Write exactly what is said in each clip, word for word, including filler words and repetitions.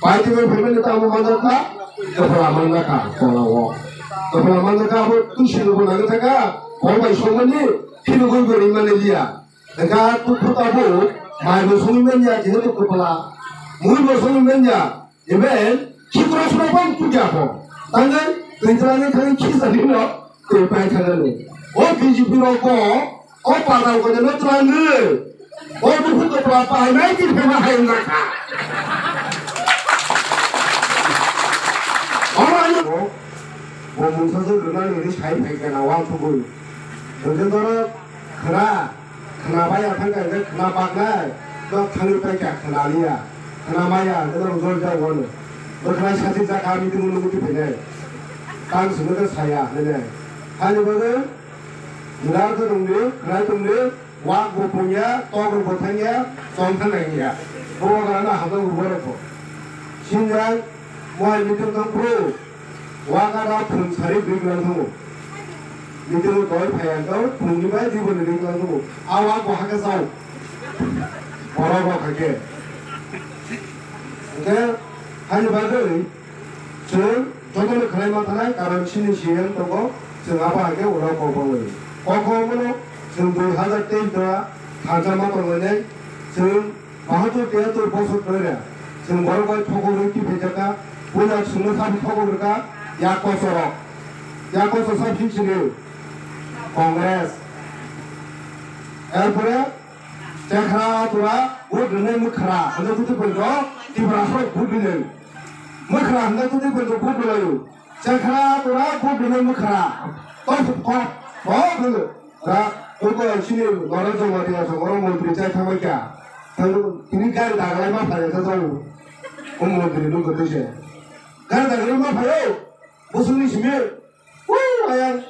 Pai twi bai phaimani tamo manjakha, dophra manjakha, tola o. Dophra manjakha abo twi sini bo nang thaka, bol bai songmani, phino goi goi mani liya. Engkha tu khuta bo, mai bo songwi manya, jehetu kwpla, mui bo songwi manya, even, sikro sro bang tu ya bo. Tangai, twi tlangi thangi khisa ni no, twi pai thangani. O B J P rok bo, O pada ko no twlang ni. O duku ko pra pa nai ki phema hai na ka. Ora ni. Bo mungsa so guna ni ri sai phai kana wa thugui. Bo je doro khna, khna bai ya thang ka khna bak nai. Dok thani pai ka khna liya. Khna maya, doro jol ja wono. Bo khna sati ja ka mi tu mulu muti phai nai. Tang sunu ka saya nai nai. Hani bo Ngar khe tongdi, khlai tongdi, wak bo pungya, tok rok bo thangya, tong thang nangya. Bo wagana hamjak rwbo rokbo. Sinjak, mohai mitom tong phuru, waka da phung sari bwrwi gwlang thango. Mitom doi phaiya kau, phungni bai diboni bwrwi gwlang thango. A wak bo hakhe chao. Borok rok hakhe. Hwnkhe, hani bagwi, Chwng jotono khlai ma thanai, karon chini C M tongo, chwng abo hai khe ulo kok bangwi. Kok bangmano chwng dui hazar teis doa thansa ma tonglainai, chwng bahatur tiyatur bosor doira, chwng borok bai thokok rwi twi phaijakha, puila chwngno sabo thokok rwkha, yak kosorok, yak kosor sab si chini Congress. Erpore Chekra tura vote rwnai mwkhra hwnwi kutui poito Tiprasarok vote rwnai. Mwkhra hwnwi kutui poito vote rwlaio. Chekra tura vote rwnai mwkhra. Tok tok tok hwnwi. Ra oko chini Narendra Modi asok oro montri chai thangbai kha. Thang tini gari dagalai ma phai ta jao. O montri nung kotoi se. Gari dagalai ma phai o. Busungni simi. Woo, ayang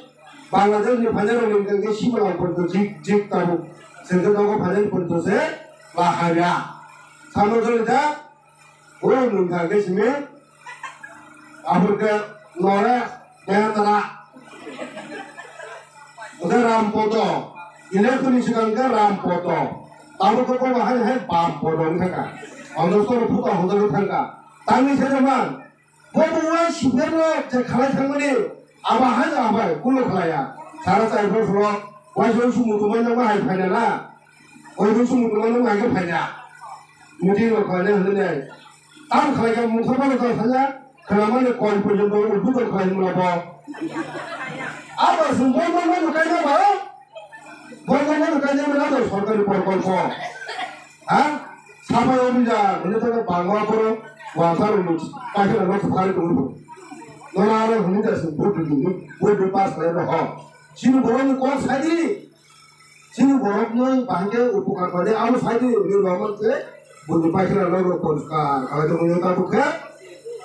Bangladesh ni phainairok ni hwnkha khe simalai porto jik jik tabuk. Chwng khe nogo phainai porto se lahai ya. Samo joni da, o nwng kha khe simi, aphuru khe nore Bendra. Hwnkhe Ram Poto, election ni swkang khe Ram Poto. Tabuk khe kobo hai hai Bam Poto wngkha kha. Ano soro phuta hojagwi thangkha. Tangwi se man. Bo bo wa sibeno je khalai thangmani aba hai aba kulo khalaya. Sara chai phor phoro wa jong sumu tumai nang hai phaina na. Wa jong sumu tumai nang hai phaina. Meeting lo khalai hwnwi nai. Tam khalai ka mungsa ba ta thanya. Khalamani koi porjonto udu to khalai mula bo. Aba sum bo bo bo kai na ba. Bo bo bo kai na ba sorkari prokolpo. Ha? Sabai obija, hwnwi tongkha bangma borok, wansa rwmwi, paithak rwmwi kwthari tongwi bo. Nono aro hwnwi da se vote rwdi, vote rwdi pass khlai rw ho. Chini borokni kok sadi, chini borokni bahai khe upokar khlai abo sadi, hwnwi rwmani se, buini paithak rwmwi poriskar khlai tongwi tabuk khe,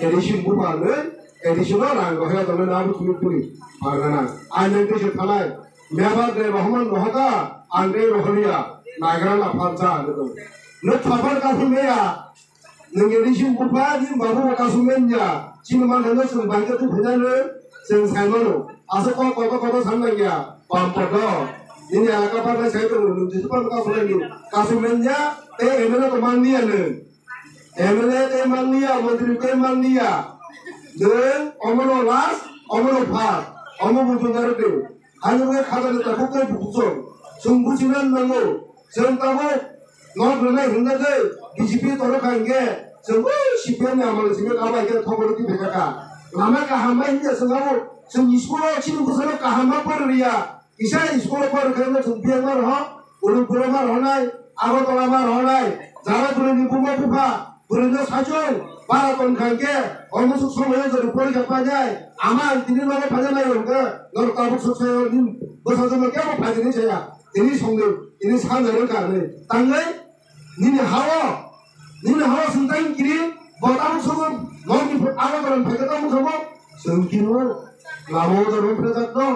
A D C buphang hwnwi, A D C no rang rohorya tongwi abo chini puri, pargana. Ang nang twi se thanai, Mebar de Rohman rohoka, ang de rohoriya, nagra na phalsa, gitu. Nuk sapar kasu meya, nung ini sim bupa, ni babu kasu menya, chini man hano sung bangke tu phina ne, sung sai mano. Asa ko koto koto san nang ya, pam poto. Ini alaka pa na sai tu nung jisu pam kasu menya, kasu menya, te emela to man niya ne. Emela te man niya, mantri te man niya. De, omono last, omono first, omo butu daro de. Ani wngkha khajani takhuk tei bukuchung. Chwng buchina nango. Chwng tabuk nok rwnai hwnna tei B J P toro kha hinkhe chwng ui C P M ni amal simi abo hai khe thok rwtwi phaikha kha. Lama kaham bai hinkhe chwng abo chwng school o chini bwsano kaham ma pori rwya. Kisa school o pori khe chwng biyang ma rwho, Uruk bwrwi ma rwhonai, Agartala ma rwhonai, jara bwrwini buma bupha, Bwrwino sachung, bara tong kha khe, o musuk somoyo jodi porikha painai, ama ang tini nogo phaina nai rwngkha, norok tabuk sok sayo, nini bwsajwkno kebo phaidi hinwi saya, tini songdi, tini sanjak rwngkha hinwi. Tangwi, nini ha-o, nini ha-o swngchang kiri, bo tabuk sogo, nokni abo dorong phaikhe tabuk sogo, Chwng kino lama o da rwng phre jak no,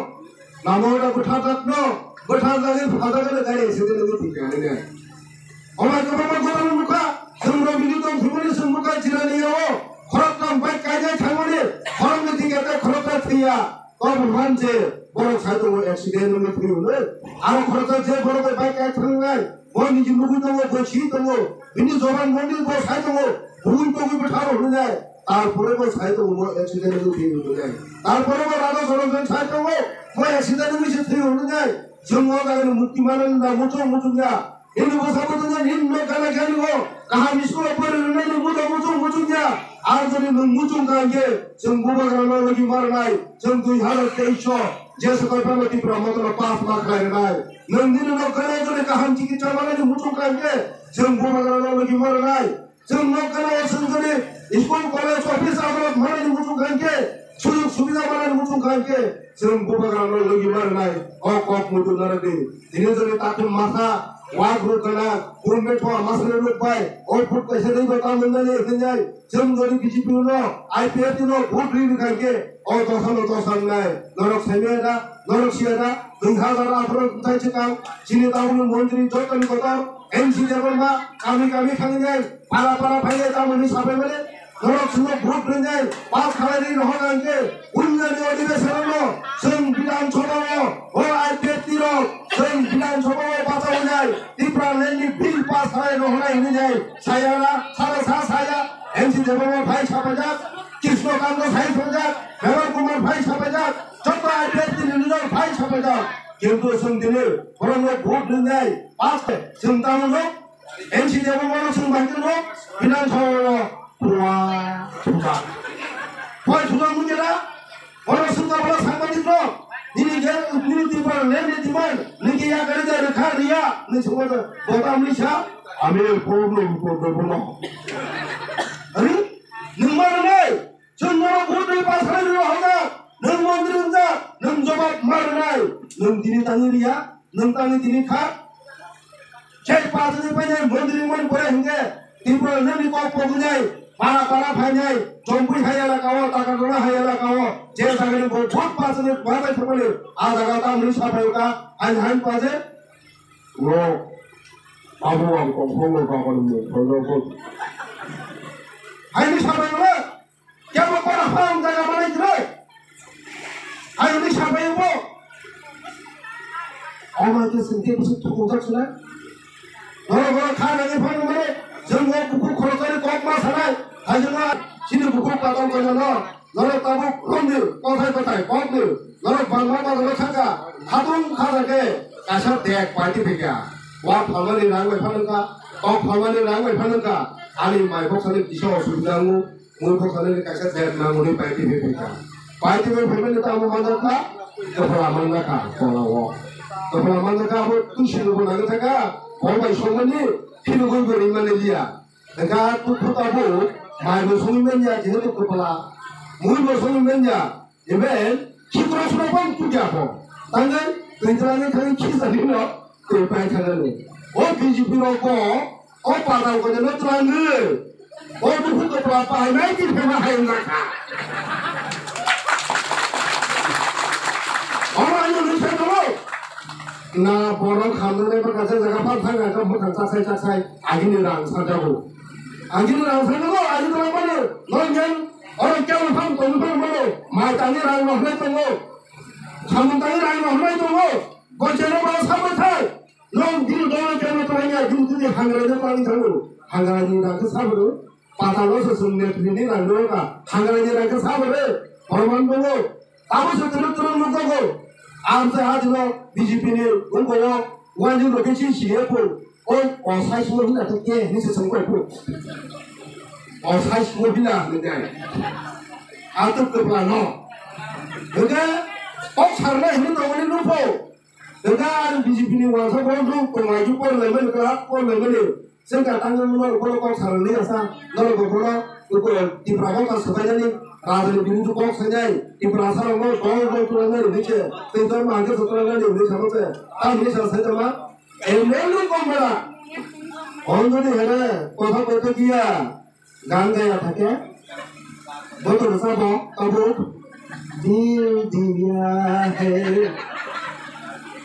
lama o da bwtha jak no, bwtha jagwi pha jagwi gari accident wngwi thwi kha hinwi. Omo hai kwbangma goron nukha, chwng rok bini tong thumani chwng nukha jirani o, khoroktham bike kainai thangmani, khoroknwi thwi kha tei khoroktham thwi ya. Tamo hwn je borok sai tongo accident wngwi thwi hwnwi. Aro khoroksa je borok bai bike kaya thwngnai, bo niji nugwi tongo, bo si tongo, bini joban moni bo sai tongo, bui tongwi bo tharo hwnwi nai, tarpore bo sai tongo, bo accident wngwi thwi hwnwi nai. Tarpore bo Radha Soron sai tongo, bo accident wngwi se thwi hwnwi nai. Chwng o jagani mukti manani na muchung muchung ya. Hini bwsa bwtwino hini no gana gani o kaham school o pori rwnani muchung muchung muchung ya. Ar jodi nwng muchung kha hwnkhe chwng bubagrano logi ma rwnai. Chwng dui hazar teis o je swkang phano Tipra Motha no pass ma khlai rwnai. Nwng nini no gana jodi kaham chikitsa manani muchung kha hwnkhe chwng bubagrano logi ma rwnai. Chwng nok gana o chwng jodi school, college, office, aborok manani muchung kha hwnkhe, sujug subida manani muchung kha hwnkhe, chwng bubagrano logi ma rwnai, o kok muitu narwgwi. Tini jodi takhum masa, wak rwk gana, pun bethoa masani rwk bai, o vote kaisa dei bai tamo nani hwnjai, chwng jodi B J P no, I P F T no vote ri rwkha hwnkhe, o dosa no dosa wngnai. Norok saimaya da, norok siya da, dui hazar atharo thai chikang, chini tabukni montri jotoni kotor, N C Debbarma, kami kami khangjai, para para phainai tamoni sapaimani, norok chwngno vote rwngjai, pass khalai rwi rohorna hwnkhe, puilani odhibesono chwng Bidhan Sabha o, o I P F T rok, chwng Bidhan Sabha o bachawijai, Tipraland ni bill pass khalai rohornai hwnwi jai, saya na, sara sa saya, N C Debbarma phai sapaijak, Krishna Kanta phai sapaijak, Mevar Kumar phai sapaijak, joto I P F T ni leader phai sapaijak. Kintu chwng tini borokno vote rwnai, pass khe chwng tamo no, N C Debbarma no chwng bai tongno, Bidhan Sabha no phuya thuja. Phuya thuja mungkhe na, borok swngkha borok sangbadik no, nini je, nini Tipraland ni demand, nini yakari da rwkha riya, nini swngkha da, bo tamni sa, ami problem problem no. Ari, nwng ma rwnai, Chwng norok vote rwi pass khlai rwi rohorjak, nwng montri wngjak, nwng jobab ma rwnai, nwng tini tangwi riya, nwng tangwi tini kha. Jai pass rwi painai montri wngmani pore hwnkhe, Tripura nini kok pogwinai, para para phainai, Jompui hai elaka o, Takarjala hai elaka o, je jagani bo vote pass rwi batai thangmani, a jaga tamni saphai kha, ani hain paje. Lo, abo ang kok phone lo kha kani mung phone lo. Haini saphai kha. Kebo kono phang jaga manai kwrwi. Ayoni sabai bo. Omo khe sengke bwswk thukungjak suna. Norok borok kha nangwi phano mano. Chwng o bukhuk khoroknani kok ma sanai. Hajima chini bukhuk patal koinano. Norok tabuk romdi kothai kothai kokdi. Norok bangma bagwi thangkha. Khatung kha jagwi kaisa dek paiti phikya. Wa phalmani rang bai phanangkha. Kok phalmani rang bai phanangkha. Ani mai boksani kisa osubida wngo. Mui bwkhanani kaisa bag nangmani paiti bai phaikha. Paiti bai phaimani tamo manjakha, kwpla manjakha, tola o. Kwpla manjakha, abo twisini bo nangwi thangkha, bo bai songmani, phirogwi bo ringmani liya. Hwnkha tukhu tabuk, mai bo songwi manya, jehetu kwpla, mui bo songwi manya, even khikrok srok bo tukya bo. Tangwi twi twlangwi thangwi khichani no, twi pai thangani. O B J P rok bo, O padal ko no twlang de. O duku ko pa pa nai ti phema hai na kha. O ma yo ni sa ko. Na borok khamna nai ba kaisa jaga pha thang ka mo thang chasai chasai agini rang sa jago. Agini rang sa jago, agini rang ba no. No ngen oro kya phang tong phang mo. Mai tani rang no hnai tongo. Samung tani rang no hnai tongo. Goncheno ba sa ba thai. Nong bini dolo kemo twlangya, bini tini hangrani twlangwi thango. Hangrani rang khe sabo rw. Patalo se chwng netrwni rang rw ka. Hangrani rang khe sabo rw. Proman tongo. Tamo se twrwk twrwk nukjago. Amchai hajino B J P ni ungkogo wani rokhe si siye pho. O, o sai sumo hina to ke hini se songkoi pho. O sai sumo hina hini dai. Ato kwpla no. Hwnkhe kok sarna hini tongmani nukho. Hwnkhe ang B J P ni uansuk bo nuk tonglaiju, porlaimani, kwrak porlaimani. Chwng ka tangwi mano bono kok salani asa, norok bo bono Tipra Motha swbainani, rajani birudu kok sainai, Tiprasa rokno dol dol twlangnai rwdi se, tei dol ma hwnkhe se twlangnani rwdi sabo se, tamni sa sai tongma, M L A kok mara. Hon jodi here, kotha kotha kiya. Gan gaya thake. Botor sabo tabuk dil diya hai.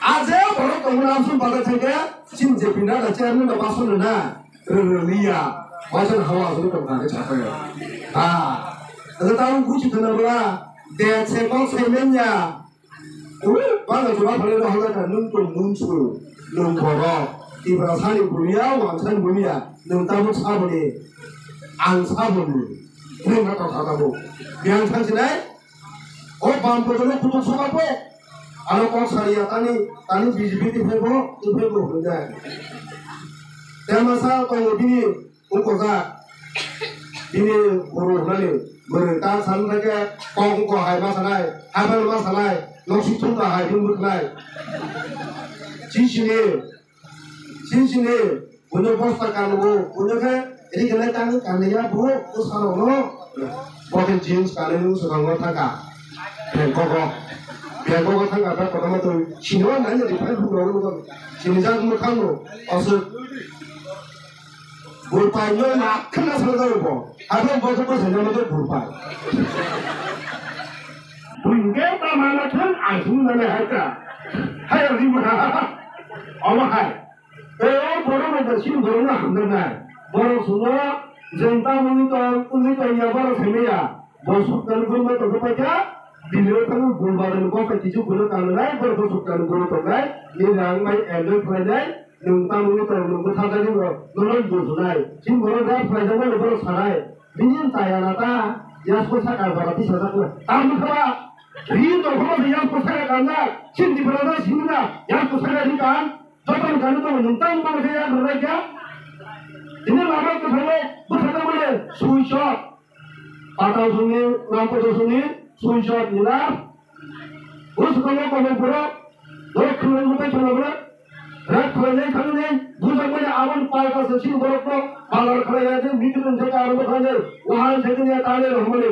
Aje borok tongmani amsong bada thake. Sim je pinda da chairman da bason na. Rwrwliya. Wajan hawa aswk tong thake chapai. Ha. Ada tahu kuchi khana bla. De se kok se menya. Bana jora phalai rw hwnjak kha, nwng tong nwng su, nwng borok. Tiprasani bulia, wansani bulia, nwng tabuk saboni, ang saboni, nwng kha tongkha tabuk. Biyang thangsinai, o bam kotorno kutuk sokapo, ano kok sariya tani, tani B J P ni phaibo, ni phaibo hwnjak. Temasa tongo bini, Wngkojak. Bini buru hwnani bwrwi ta san thangkhe kok wngkha hai ma sanai, hai phano ma sanai, nok suk thung kha hai phano bwkhnai. Chisini, chisini, buino bosta kanwo, buino khe ri khe nai tangwi kanliya bo, bo sarokno. Bo khe jeans kanwi swkango thangkha. Bangkok o, Bangkok o thangkha, bag kotorma twi sini o nai nai phai phunuk rok sini jak mwkhang no aswk. Burpai no na khna sa do bo. Abo bo ko sa na do burpai. Buin ke ta mana thang ai sung na ne hai ka. Hai ri ma. Ama hai. E o boro no da sin boro na ham na. Boro suno jenta muni to uni to ya boro semeya. Bo soktan gurma to ko pa ka. Dilo tang gurba dan ko ka kichu guru ka na. Boro soktan guru to nai. Ni rang mai enjoy khlai nai. Nwng tamoni tong nwng bwtharjani bo nono bujunai. Chini borok rap khlaijak mani borok sanai. Bini taya nata yasko saka bara tisa jak na. Tamni khaba. Ri tong khaba se yasko saka kanda. Chini borok sini na yasko saka ri kan. Joto ni kanu tong nwng tang borok se yak rwlai kha. Tini lama kwthalo bwtharjak mani switch off. Patal songni, Rampada songni, switch off ni lap. O swkango kobo borok, borok khwlai mutai khwlai borok. Rap khwlainai thangwi, bujakmani aboni palka se chini borokno, palar khwlaiya je, meeting wngkha arombo khlainai, wahan thekni ya tale rohmani.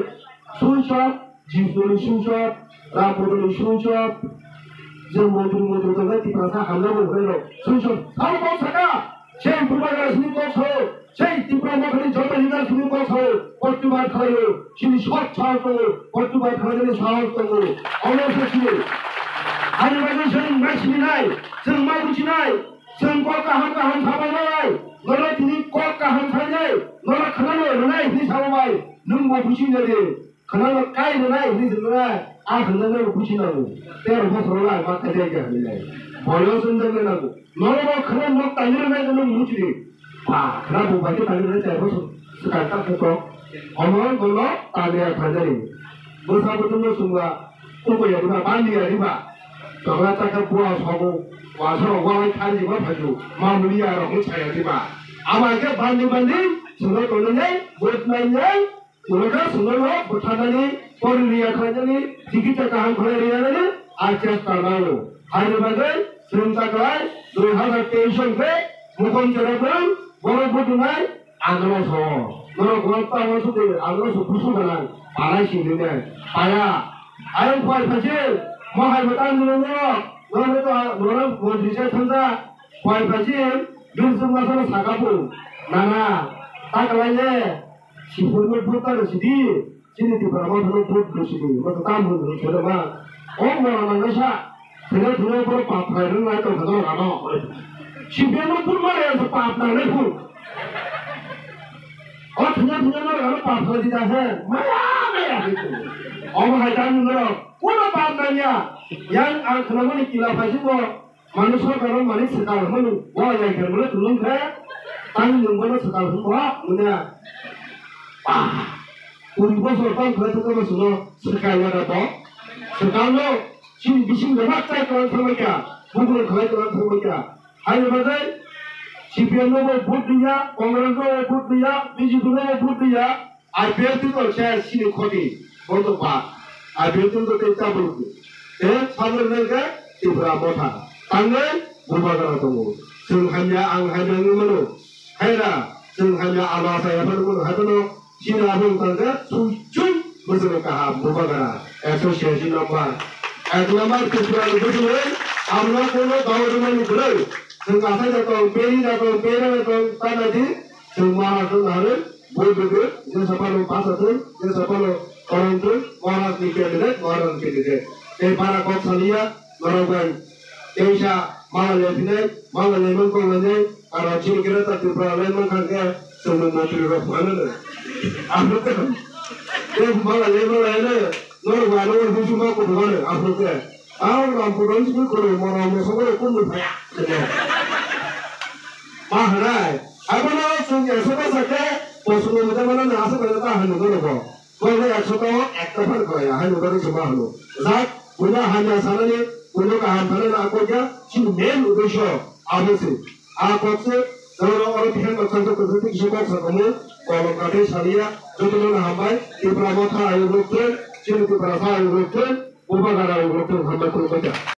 Switch off, Jisuni switch off, Rampadani switch off. Je montri montri tongkha Tiprasa hamjak bo hwnwi rok. Switch off. Sabo kok saka, je Bubagra sini kok sao. Sei Tipra Mothani joto leader sini kok sao, protibad khlaio, chini sot sahos tongo, protibad khlainani sahos tongo, ono se chini. Ani bagwi chwng ma sininai, chwng ma buchinai, chwng kok kaham kaham sabainai, nono tini kok kaham sainai, nono khwnano rwnai hwnwi sababai, nwng bo buchinai de. Khwnano kai rwnai hwnwi swngkhe, a hwnjaknai bo buchi nango. Tero bosoro lai ma khaijai khe hwnwi lai. Boyos wngjaknai nango. Nono bo khwna nok tangwi rwnai no muchiri. Ba, khwna bo bai khe tangwi rwnai chai bosor swkang ta khe to. Omo nono tangwi ya khaijani. Bwsa bwtwino swngba, tongwi ya riba, bandi ya riba. Chokla ta khe bua sobo, wa soro wa lai kharji ba phaju, ma muli ya rok ni chaya riba. Aba khe bandi bandi, swngno tongnai, bwtnai, Chwla khe chwla no bwtharnani, pori riya khlainani, chikitsa kaham khlai riya nani, a chesta nango. Haini bagwi chwng ta khlai, dui hazar teis song khe mukhon cherabwng borok butunai androso. Norok gwak ta uansuk di, androso busu gwnang, panai sindi nai. Paya. Ayang phai phachi, mohai bwtang nung norok, norok to, norok montri se thangja, phai phachi, birsung masano sakapu, nana, ta khlai le, Sipurno vote ta rwsidi, chini Tipra Mothano vote rwsidi, moto tam hwn hwn sede ma. O mora nangnai sa, thwina thwina borok pap khlai rwng nai tong kha rano. C P M no vote ma rwya sa pap nangnai phun. O thwina thwina no rano pap khlai di da he, maya maya. Omo hai tam ni norok, kono pap nangya. Yang ang khwnamani kila phaising bo, Mani sorkar o mani swkang hwnmani o yaikhe mani tulung khe tani nwng bono swkang hwnba manya. Ba, kuri bosor tong khlai thwkma suno swkang ya da to. Swkang no chini bising da mak chai kwlang thangma kya, bugrung khlai kwlang thangma kya. Haini bagwi C P M no bo vote diya, Congress no bo vote diya, B J P no bo vote diya. I P F T to chaya chini khoti, bo to ba. I P F T to tei tabuk. Te sabra nai khe Tipra Motha. Tangnai Bubagra tongo. Chwng hamya, ang hamya wngwi mano. Haira, chwng hamya, ano asa yaphar mano. Haibano chini abung tangkhe sui chui bwswk kaham Bubagra. Association number. Ek number Tripura ni bwswk, amno kono dawa rwmani bwrwi. Chwng asai da tong, peri da tong, pera da tong, ta nai di. Chwng ma aswk harwi. Bui bwdwi, jesa phano basa thung, jesa phano koron thung, Maharaj ni candidate, Maharaj ni candidate. Tei bara kok saliya, norok bai teisa mala lephinai, mala lemang kok lainai, aro chini kira ta Tripura laimang kha khe, chwngno montri rok phano no. Abo khe, tei mala lemang lainai, norok bai ano hwnwi ma kuphur mano, abo khe. Ang Rampur ni simi koro mono moso koro kum ni phaya. Ma hanai. Abono sung ya soba sake, posungo mita mana na asa kaya ta hanu koro bo. Koro ya soba o ekta phar kaya hanu koro suma hanu. Zat, punya hanya sanani, punya kaham sanani akokya, si main uddesho, abo si. A kok se, koro oro bihan baksa to kositi kisi kok sa komu, kolom kate salia, joto no hambai, Tipra motha ayo rukten, sini Tipra sa ayo rukten, Upagara ayo rukten, hambai kurumbaita.